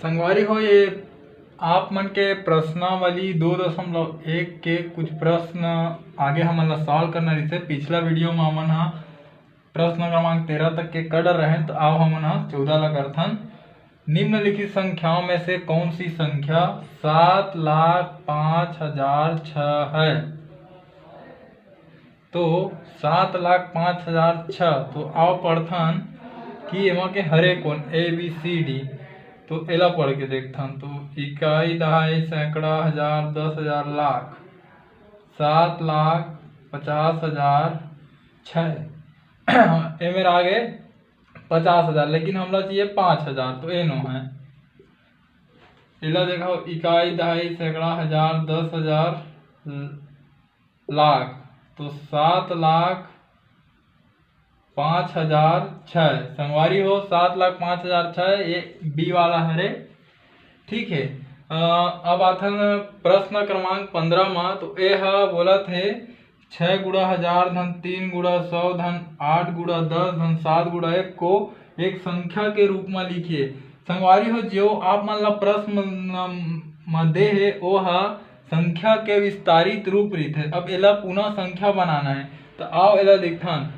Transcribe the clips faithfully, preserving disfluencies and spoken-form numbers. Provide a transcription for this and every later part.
संगवारी हो, ये आप मन के प्रश्नावली दो दशमलव एक के कुछ प्रश्न आगे हमन ला सॉल्व करना रहिथे। पिछला वीडियो में हमन हा प्रश्न क्रमांक तेरह तक के कर रहेन, तो आओ हमन हा चौदह ला करथन। निम्नलिखित संख्याओं में से कौन सी संख्या सात लाख पाँच हजार छः है? तो सात लाख पाँच हजार छः, तो आओ पढ़थन कि एमा के हरे कोन, ए बी सी डी। तो एला पढ़ के देखथन, तो इकाई, दहाई, सैकड़ा, हजार, दस हजार, लाख, सात लाख पचास हजार छः। ए मेर आगे पचास हजार, लेकिन हमला चाहिए पाँच हजार, तो ए नो है। एला देखो, इकाई, दहाई, सैकड़ा, हजार, दस हजार, लाख, तो सात लाख पाँच हजार छः। संगवारी हो, सात लाख पाँच हजार छः, ये बी वाला हरे। ठीक है, अ, अब आथन प्रश्न क्रमांक पंद्रह मा। तो ए हा बोलत हे, छः गुणा हजार धन तीन गुणा सौ धन आठ गुणा दस धन सात गुणा एक को एक संख्या के रूप में लिखिए। संगवारी हो, जो आप मन ला प्रश्न म-, म दे हे, ओ हा संख्या के विस्तारित रूप रहिथे। अब एला पुनः संख्या बनाना है, तो आओ एला देखथन।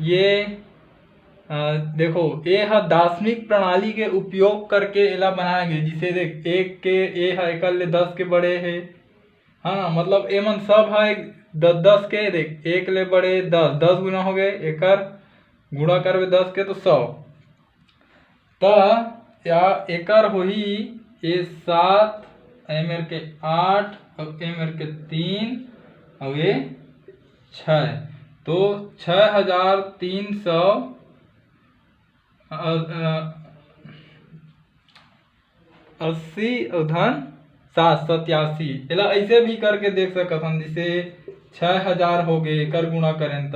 ये, अ, देखो, ए हा दार्शनिक प्रणाली के उपयोग करके एला बनाए गे। जिसे देख, एक के, ए हा एकर ले दस के बड़े हे, है ना? मतलब, एमन सब हा एक, द-, दस के, देख, एक ले बड़े दस, दस गुना हो गए, एकर गुणा करबे दस के तो सौ। त या एकर होही, ए सात, ए मेर के आठ, अउ ए मेर के तीन, अउ ए छः। तो छः हजार तीन सौ, अ, अ, अस्सी अउ धन सात, सत्यासी। एला ऐसे भी करके देख सकत हन, जैसे छः हजार हो गे, एकर गुणा करेन त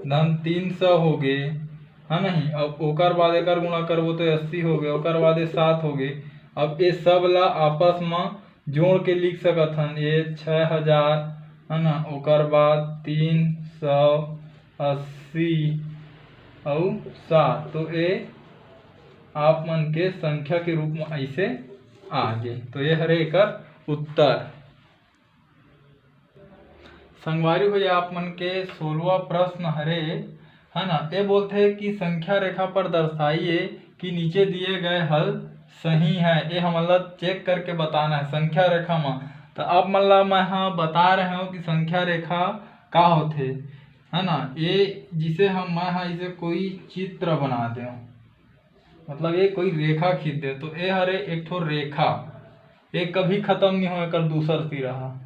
धन तीन सौ हो गे, है नहीं? अब ओकर बाद एकर गुणा करबो तो अस्सी हो गे, ओकर बाद ये सात हो गे। अब ये सब ला आपस म जोड़ के लिख सकत हन, ये छः हजार, है ना, ओकर बाद तीन सौ अस्सी अउ सात, तो ये आप मन के संख्या के रूप में ऐसे आ गे। तो ये हरे एकर उत्तर। संगवारी हो, ये आप मन के सोलवा प्रश्न हरे, है ना? ये बोलथे कि संख्या रेखा पर दर्शाइए कि नीचे दिए गए हल सही है। ये हमन ला चेक करके बताना है संख्या रेखा में। तो आप मन ला मैं हाँ बता रहे हो कि संख्या रेखा का होथे, है ना? ये जिसे हम, मैं हाँ इसे कोई चित्र बना दें, मतलब ये कोई रेखा खींच दे, तो ये हरे एक ठो रेखा, ये कभी खत्म नहीं हो, एकर दूसर सिरा हा,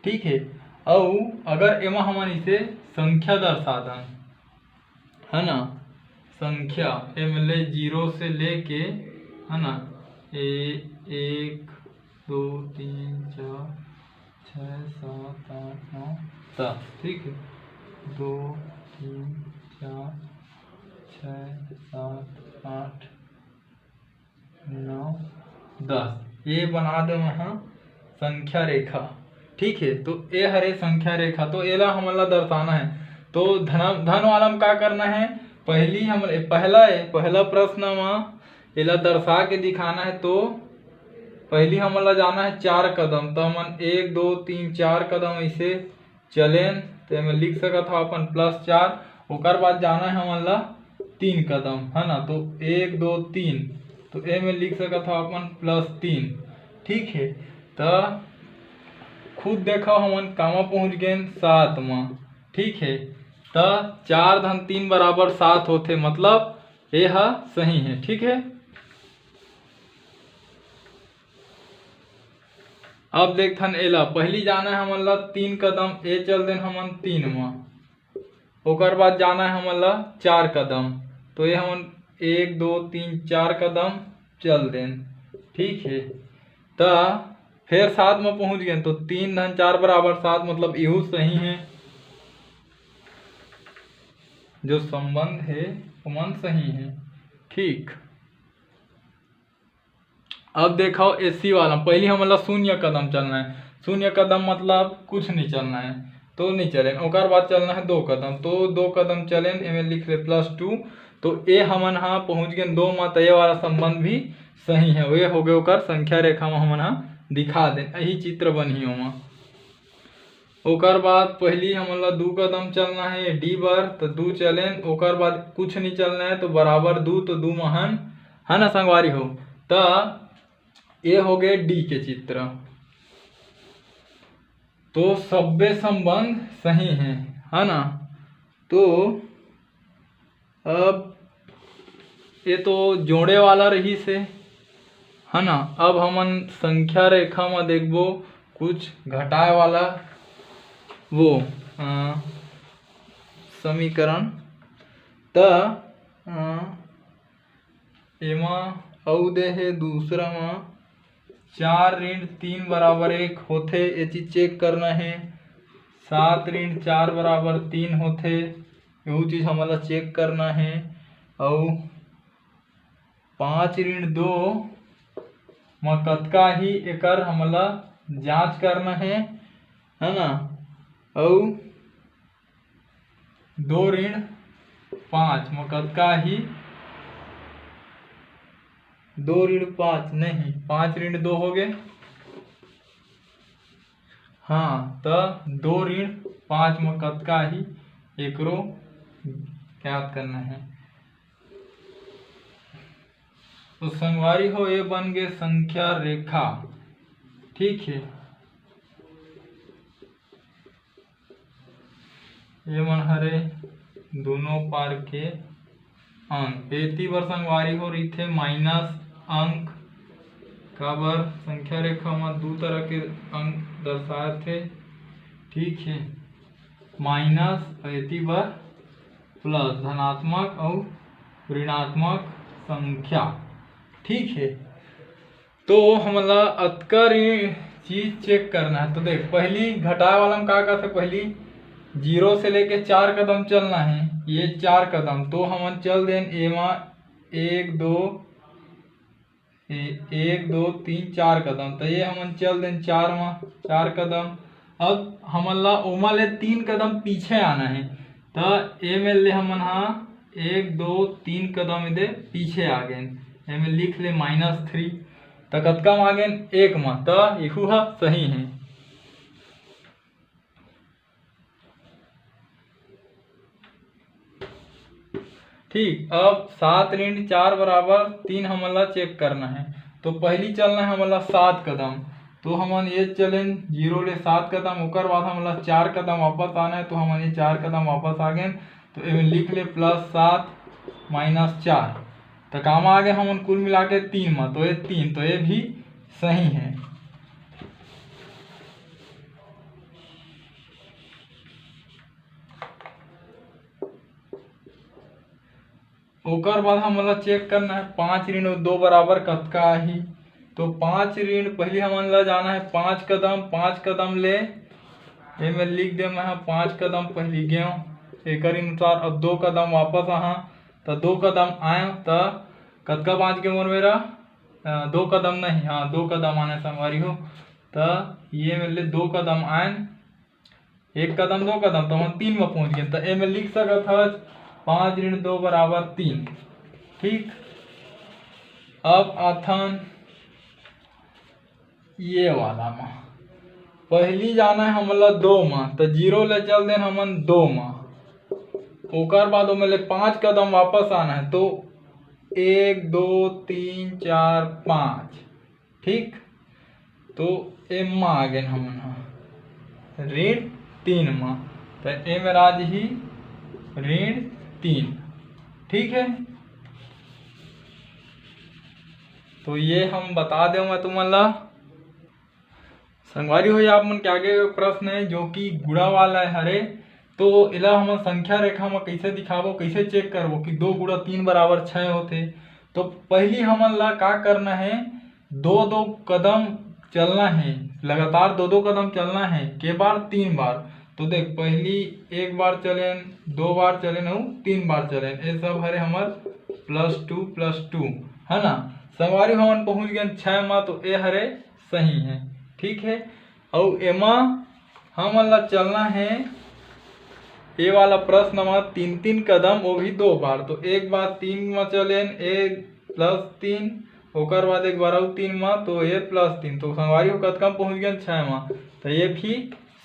ठीक है। अउ अगर एमा हमन इसे संख्या दर्शा दन, है ना, संख्या एम ले जीरो से लेके, है ना, ए, एक, दो, तीन, चार, छः, सात, आठ, नौ, दस, ठीक है, दो, तीन, चार, छः, सात, आठ, नौ, दस, ये बना दे मैं हाँ संख्या रेखा, ठीक है। तो ये हरे संख्या रेखा, तो एला हमन ला दर्शाना है। तो धन, धन वाला में का करना है, पहली हम, पहला है, पहला प्रश्न में एला दर्शा के दिखाना है। तो पहली हमन ला जाना है चार कदम, तो हमन एक, दो, तीन, चार कदम ऐसे चलेन, तो एमे लिख सकत हव अपन प्लस चार। ओकर बाद जाना है हमन ला तीन कदम, है ना, तो एक, दो, तीन, तो एमे लिख सकत हव अपन प्लस तीन, ठीक है। त खुद देखो, हमन कामा पहुँच गेन, सात म, ठीक है। त चार धन तीन बराबर सात होथे, मतलब ये हा सही है, ठीक है। अब देखथन एला, पहली जाना है हमन ला तीन कदम, ए चल देन हमन तीन म, ओकर बाद जाना है हमन ला चार कदम, तो ये हमन एक, दो, तीन, चार कदम चल देन, ठीक है। त फिर सात म पहुँच गेन, तो तीन धन चार बराबर सात, मतलब इहू सही है, जो संबंध है ओमन सही है, ठीक। अब देखो एसी वाला, पहली हमन ला शून्य कदम चलना है। शून्य कदम मतलब कुछ नहीं चलना है, तो नहीं चलेन। ओकर बाद चलना है दो कदम, तो दो कदम चलेन, एमे लिख ले प्लस टू, तो ए हमन ह पहुँच गेन दो म, त ये वाला संबंध भी सही है। ये हो गए ओकर संख्या रेखा म हमन ह दिखा देन, यही चित्र बनही ओमा। ओकर बाद पहली हमन ला दू कदम चलना है डी बर, तो दू चलेन, ओकर बाद कुछ नहीं चलना है, तो बराबर दू, तो दू महन है ना संगवारी हो। त ये हो गए डी के चित्र। तो सब्बे संबंध सही है, है ना? तो अब ये तो जोड़े वाला रहिस हे, है ना? अब हमन संख्या रेखा म देखबो कुछ घटाए वाला वो, अ, समीकरण। त, अ, एमा अउ दे हे दूसरा म चार ऋण तीन बराबर एक होथे, ये चीज चेक करना हे। सात ऋण चार बराबर तीन होथे, यहू चीज हमन ला चेक करना हे। अउ पाँच ऋण दो म कतका ही, एकर हमन ला जांच करना हे, है ना? अउ दो ऋण पाँच म कतका ही? दो ऋण पाँच नहीं, पाँच ऋण दो हो गए। हाँ, त दो ऋण पाँच म कतका ही, एकरो ज्ञात करना है। तो संगवारी हो, ये बन गए संख्या रेखा, ठीक है। ये मन हरे दोनों पार के अंक। एती बर संगवारी हो रहिथे माइनस अंक, काबर संख्या रेखा म दू तरह के अंक दर्शाए थे, ठीक है, माइनस अउ एती बर प्लस, धनात्मक अउ ऋणात्मक संख्या, ठीक है। तो हमन ला अतका रे चीज चेक करना है। तो देख, पहली घटाए वाला में का करथे, पहली जीरो से लेके चार कदम चलना है, ये चार कदम। तो हमन चल देन एमा एक, दो, ए-, एक, दो, तीन, चार कदम। तो ये हमन चल देन चार मा, चार कदम। अब हमन ला ओमा ले तीन कदम पीछे आना है। त एमे ले हमन हा एक, दो, तीन कदम एदे पीछे आ गेन। एमे लिख ले माइनस थ्री। त कतका म आ गेन? एक म। त इहू ह सही है। ठीक, अब सात ऋण चार बराबर तीन हमन ला चेक करना है। तो पहली चलना है हमन ला सात कदम, तो हमन ये चलेन जीरो ले सात कदम, ओकर बाद हमन ला चार कदम वापस आना है, तो हमन ये चार कदम वापस आ गेन। तो एमे लिख ले प्लस सात माइनस चार, तो कामा आ गए हमन कुल मिला के तीन मा, तो ये तीन, तो ये भी सही है। ओकर बाद हमन ला चेक करना है पाँच ऋण दो बराबर कतका आही। तो पाँच ऋण पहली हमन ला जाना है पाँच कदम, पाँच कदम ले एमे लिख दे मैं ह पाँच कदम पहली गेव, एकर अनुसार अब दो कदम वापस आहा, त दो कदम आए त कतका बाँच गे मोर मेरा? अ, दो कदम नहीं, हाँ, दो कदम आने संगवारी हो। त ये मेरे ले दो कदम आयन, एक कदम, दो कदम, तो हम तीन में पहुंच गए। तो ए में लिख सकत हस पाँच ऋण दो बराबर तीन। ठीक, अब आथन ये वाला में, पहली जाना है हमला दो में, तो जीरो ले चल देन हमन दो में, ओकर बाद ओमे ले पाँच कदम वापस आना है, तो एक, दो, तीन, चार, पाँच। ठीक, तो एमा आ गेन हमन ह ऋण तीन म, त ए मेर आ जही ऋण तीन। ठीक है, तो ये हम बता देव मैं तुमन ला। संगवारी हो, आप मन के आगे प्रश्न है जो कि गुणा वाला हरे, तो एला हमन संख्या रेखा म कइसे दिखाबो, कइसे चेक करबो कि दो गुणा तीन बराबर छः होथे। तो पहली हमन ला का करना है, दो दो कदम चलना है, लगातार दो दो कदम चलना है। के बार? तीन बार। तो देख, पहली एक बार चलेन, दो बार चलेन अउ तीन बार चलेन, ये सब हरे हमर प्लस टू प्लस टू, है ना। संगवारी हो, हमन पहुँच गेन छः मा, तो ये हरे सही है। ठीक है, अउ एमा हमन ला चलना है ए वाला प्रश्न म तीन तीन कदम, वो भी दो बार, तो एक बार तीन म चलेन, ए प्लस तीन, ओकर बाद एक बार अउ तीन म, तो ए प्लस तीन। तो संगवारी हो, कतका म पहुँच गेन? छः म। तो ये भी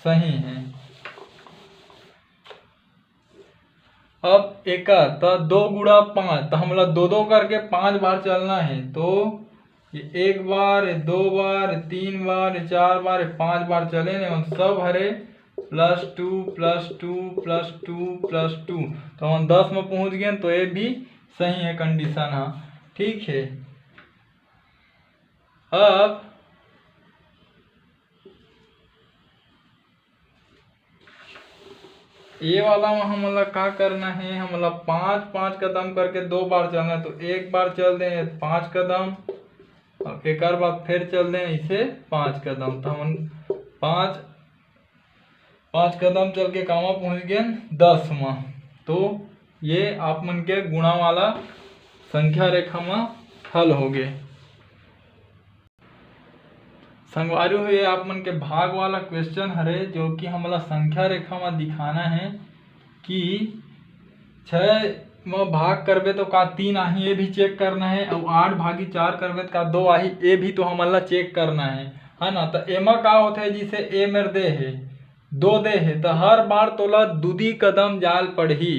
सही है। अब एकर त दो गुणा पाँच, त हमला दो दो करके पाँच बार चलना है। तो ये एक बार, ये दो बार, ये तीन बार, ये चार बार, ये पाँच बार चले ने, उन सब हरे plus two, plus two, plus two, plus two. तो हम दस में पहुँच गए, तो ये भी सही है कंडीशन। हाँ, ठीक है। अब ये वाला में हमन ला का करना है? हमन ला पाँच पाँच कदम करके दो बार चलना है। तो एक बार चल दे पाँच कदम, और एक बार फिर चल दे इसे पाँच कदम। तो हमन पाँच पाँच कदम चल के कामा पहुँच गए? दस में। तो ये आप मन के गुणा वाला संख्या रेखा में हल हो गए। संगवारी हो, ये आप मन के भाग वाला क्वेश्चन हरे, जो कि हमला संख्या रेखा में दिखाना है कि छः में भाग करबे तो का तीन आही, ये भी चेक करना है, और आठ भागी चार करबे तो का दो आही, ये भी तो हमला चेक करना है, है ना। तो एमा का होथे, जिसे ए मेर दे है, दो दे है, तो हर बार तोला दूदी कदम जाल पड़ही,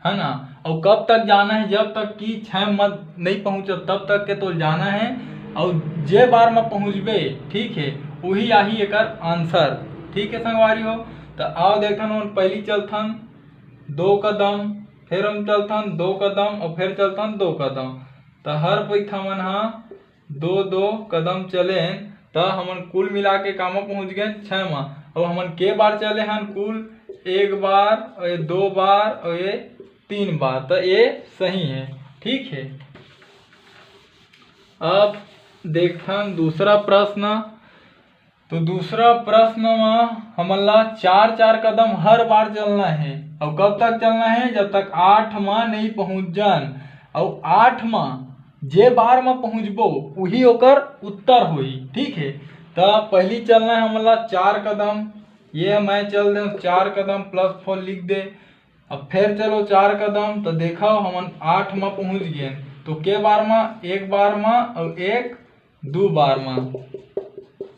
है ना। और कब तक जाना है? जब तक कि छः में नहीं पहुँचत, तब तक के तो जाना है। और जे बार में पहुँचबे, ठीक है, वही आही एकर आंसर। ठीक है संगवारी हो, तो आओ देखथन, हम पहली चलथन दो कदम, फिर हम चलथन दो कदम और फिर चलथन दो कदम। तो हर पइत हमन हा दो दो कदम चलेन, त हमन कुल मिला के कामा पहुँच गए? छः मा। अब हमन के बार चले हन? कुल एक बार और ये दो बार और ये तीन बार, त ये सही है। ठीक है, अब देखथन दूसरा प्रश्न। तो दूसरा प्रश्न म हमन ला चार चार कदम हर बार चलना है। और कब तक चलना है? जब तक आठ म नहीं पहुँच जान। और आठ म जे बार म पहुँचबो, वही ओकर उत्तर होही। ठीक है, त पहली चलना है हमन ला चार कदम। ये मैं चल दे चार कदम, प्लस फोर लिख दे। अब फिर चलो चार कदम, तो देखो हमन आठ म पहुँच गए। तो के बार म? एक बार म और एक दो बार म,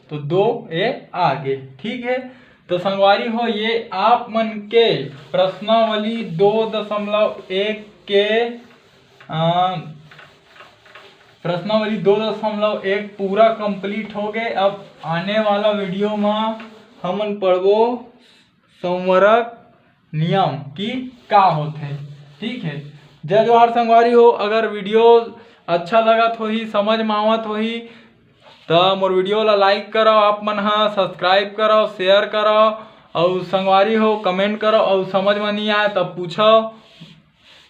तो दो ए आ गे। ठीक है, तो संगवारी हो, ये आप मन के प्रश्नावली दो दशमलव एक के, अ, प्रश्नावली दो दशमलव एक पूरा कंप्लीट हो गए। अब आने वाला वीडियो म हमन पढ़बो संवरक नियम कि का होथे। ठीक है, जय जोहार संगवारी हो। अगर वीडियो अच्छा लगत होही, समझ में आवत होही, त मोर वीडियो ला लाइक करव, आप मन हा सब्सक्राइब करव, शेयर करव, अउ संगवारी हो कमेंट करव, अउ समझ में नहीं आए त पूछव।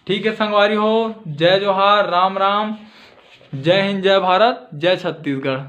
ठीक है संगवारी हो, जय जोहार, राम राम, जय हिंद, जय भारत, जय छत्तीसगढ़।